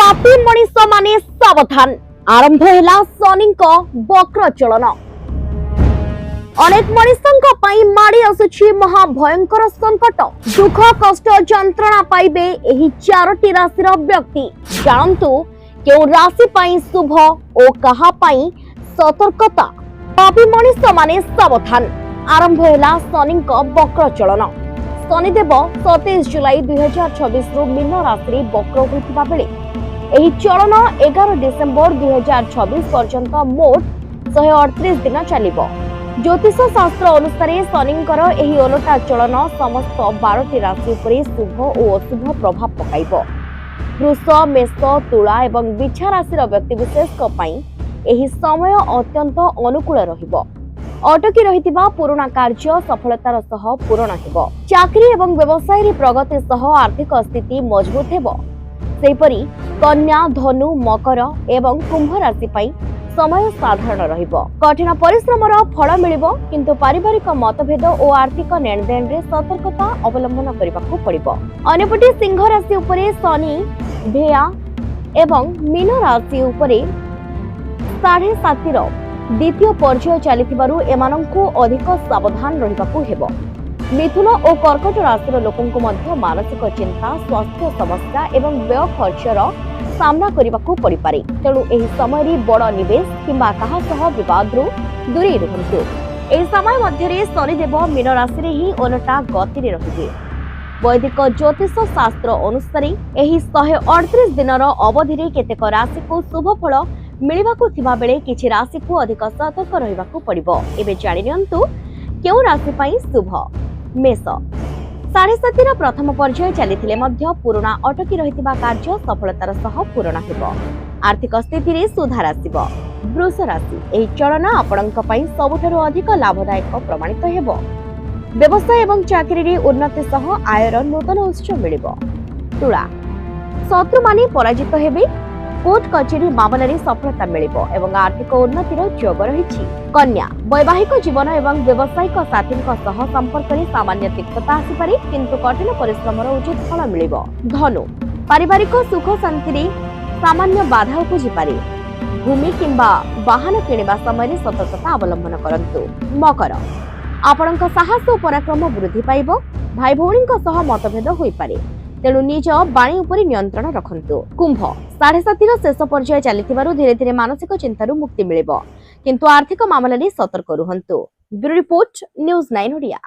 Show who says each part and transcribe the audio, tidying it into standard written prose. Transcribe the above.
Speaker 1: ପାପୀ ମଣିଷମାନେ ସାବଧାନ, ଆରମ୍ଭ ହେଲା ଶନିଙ୍କ ବକ୍ର ଚଳନ। ଅନେକ ମଣିଷଙ୍କ ପାଇଁ ମାଡ଼ି ଆସୁଛି ମହା ଭୟଙ୍କର ସଙ୍କଟ। ଦୁଃଖ, କଷ୍ଟ, ଯନ୍ତ୍ରଣା ପାଇବେ ଏହି ଚାରୋଟି ରାଶିର ବ୍ୟକ୍ତି। ଜାଣନ୍ତୁ କେଉଁ ରାଶି ପାଇଁ ଶୁଭ ଓ କାହା ପାଇଁ ସତର୍କତା। ପାପୀ ମଣିଷମାନେ ସାବଧାନ, ଆରମ୍ଭ ହେଲା ଶନିଙ୍କ ବକ୍ର ଚଳନ। ଶନିଦେବ 27 ଜୁଲାଇ 2026ରୁ ମୀନ ରାଶିରେ ବକ୍ର ହୋଇଥିବା ବେଳେ ଏହି ଚଳନ 11 ଡିସେମ୍ବର 2026 ପର୍ଯ୍ୟନ୍ତ ମୋଟ 138 ଦିନ ଚାଲିବ। ଜ୍ୟୋତିଷ ଶାସ୍ତ୍ର ଅନୁସାରେ ଶନିଙ୍କର ଏହି ଓଲଟା ଚଳନ ସମସ୍ତ 12ଟି ରାଶି ଉପରେ ଶୁଭ ଓ ଅଶୁଭ ପ୍ରଭାବ ପକାଇବ। ବୃଷ, ମେଷ, ତୁଳା ଏବଂ ବିଛା ରାଶିର ବ୍ୟକ୍ତିବିଶେଷଙ୍କ ପାଇଁ ଏହି ସମୟ ଅତ୍ୟନ୍ତ ଅନୁକୂଳ ରହିବ। ଅଟକି ରହିଥିବା ପୁରୁଣା କାର୍ଯ୍ୟ ସଫଳତାର ସହ ପୂରଣ ହେବ। ଚାକିରି ଏବଂ ବ୍ୟବସାୟରେ ପ୍ରଗତି ସହ ଆର୍ଥିକ ସ୍ଥିତି ମଜବୁତ ହେବ। ସେହିପରି କନ୍ୟା, ଧନୁ, ମକର ଏବଂ କୁମ୍ଭ ରାଶି ପାଇଁ ସମୟ ସାଧାରଣ ରହିବ। କଠିନ ପରିଶ୍ରମର ଫଳ ମିଳିବ, କିନ୍ତୁ ପାରିବାରିକ ମତଭେଦ ଓ ଆର୍ଥିକ ନେଣଦେଣରେ ସତର୍କତା ଅବଲମ୍ବନ କରିବାକୁ ପଡ଼ିବ। ଅନ୍ୟପଟେ ସିଂହ ରାଶି ଉପରେ ଶନି ଭେୟା ଏବଂ ମୀନ ରାଶି ଉପରେ ସାଢ଼େ ସାତିର ଦ୍ୱିତୀୟ ପର୍ଯ୍ୟାୟ ଚାଲିଥିବାରୁ ଏମାନଙ୍କୁ ଅଧିକ ସାବଧାନ ରହିବାକୁ ହେବ। ମିଥୁନ ଓ କର୍କଟ ରାଶିର ଲୋକଙ୍କୁ ମଧ୍ୟ ମାନସିକ ଚିନ୍ତା, ସ୍ୱାସ୍ଥ୍ୟ ସମସ୍ୟା ଏବଂ ବ୍ୟୟ ଖର୍ଚ୍ଚର ସାମ୍ନା କରିବାକୁ ପଡ଼ିପାରେ। ତେଣୁ ଏହି ସମୟରେ ବଡ଼ ନିବେଶ କିମ୍ବା କାହା ସହ ବିବାଦରୁ ଦୂରେଇ ରୁହନ୍ତୁ। ଏହି ସମୟ ମଧ୍ୟରେ ଶନିଦେବ ମୀନ ରାଶିରେ ହିଁ ଓଲଟା ଗତିରେ ରହିବେ। ବୈଦିକ ଜ୍ୟୋତିଷ ଶାସ୍ତ୍ର ଅନୁସାରେ ଏହି 138 ଦିନର ଅବଧିରେ କେତେକ ରାଶିକୁ ଶୁଭ ଫଳ ମିଳିବାକୁ ଥିବା ବେଳେ କିଛି ରାଶିକୁ ଅଧିକ ସତର୍କ ରହିବାକୁ ପଡ଼ିବ। ଏବେ ଜାଣି ନିଅନ୍ତୁ କେଉଁ ରାଶି ପାଇଁ ଶୁଭ। ମେଷ, ସାଢ଼େ ସାତିର ପ୍ରଥମ ପର୍ଯ୍ୟାୟ ଚାଲିଥିଲେ ମଧ୍ୟ ପୁରୁଣା ଅଟକି ରହିଥିବା କାର୍ଯ୍ୟ ସଫଳତାର ସହ ପୂରଣ ହେବ। ଆର୍ଥିକ ସ୍ଥିତିରେ ସୁଧାର ଆସିବ। ବୃଷ ରାଶି, ଏହି ଚଳନ ଆପଣଙ୍କ ପାଇଁ ସବୁଠାରୁ ଅଧିକ ଲାଭଦାୟକ ପ୍ରମାଣିତ ହେବ। ବ୍ୟବସାୟ ଏବଂ ଚାକିରିରେ ଉନ୍ନତି ସହ ଆୟର ନୂତନ ଉତ୍ସ ମିଳିବ। ତୁଳା, ଶତ୍ରୁମାନେ ପରାଜିତ ହେବେ। କୋର୍ଟ କଚେରୀ ମାମଲାରେ ସଫଳତା ମିଳିବ ଏବଂ ଆର୍ଥିକ ଉନ୍ନତିର ଯୋଗ ରହିଛି। କନ୍ୟା, ବୈବାହିକ ଜୀବନ ଏବଂ ବ୍ୟବସାୟିକ ସାଥୀଙ୍କ ସହ ସମ୍ପର୍କରେ ସାମାନ୍ୟ ତିକ୍ତତା ଆସିପାରେ, କିନ୍ତୁ କଠିନ ପରିଶ୍ରମର ଉଚିତ ଫଳ ମିଳିବ। ଧନୁ, ପାରିବାରିକ ସୁଖ ଶାନ୍ତିରେ ସାମାନ୍ୟ ବାଧା ଉପୁଜିପାରେ। ଭୂମି କିମ୍ବା ବାହନ କିଣିବା ସମୟରେ ସତର୍କତା ଅବଲମ୍ବନ କରନ୍ତୁ। ମକର, ଆପଣଙ୍କ ସାହସ ଓ ପରାକ୍ରମ ବୃଦ୍ଧି ପାଇବ। ଭାଇ ଭଉଣୀଙ୍କ ସହ ମତଭେଦ ହୋଇପାରେ, ତେଣୁ ନିଜ ବାଣୀ ଉପରେ ନିୟନ୍ତ୍ରଣ ରଖନ୍ତୁ। କୁମ୍ଭ, ସାଢ଼େ ସାତିର ଶେଷ ପର୍ଯ୍ୟାୟ ଚାଲିଥିବାରୁ ଧୀରେ ଧୀରେ ମାନସିକ ଚିନ୍ତାରୁ ମୁକ୍ତି ମିଳିବ, କିନ୍ତୁ ଆର୍ଥିକ ମାମଲାରେ ସତର୍କ ରୁହନ୍ତୁ। Bureau report, news 9 Odia.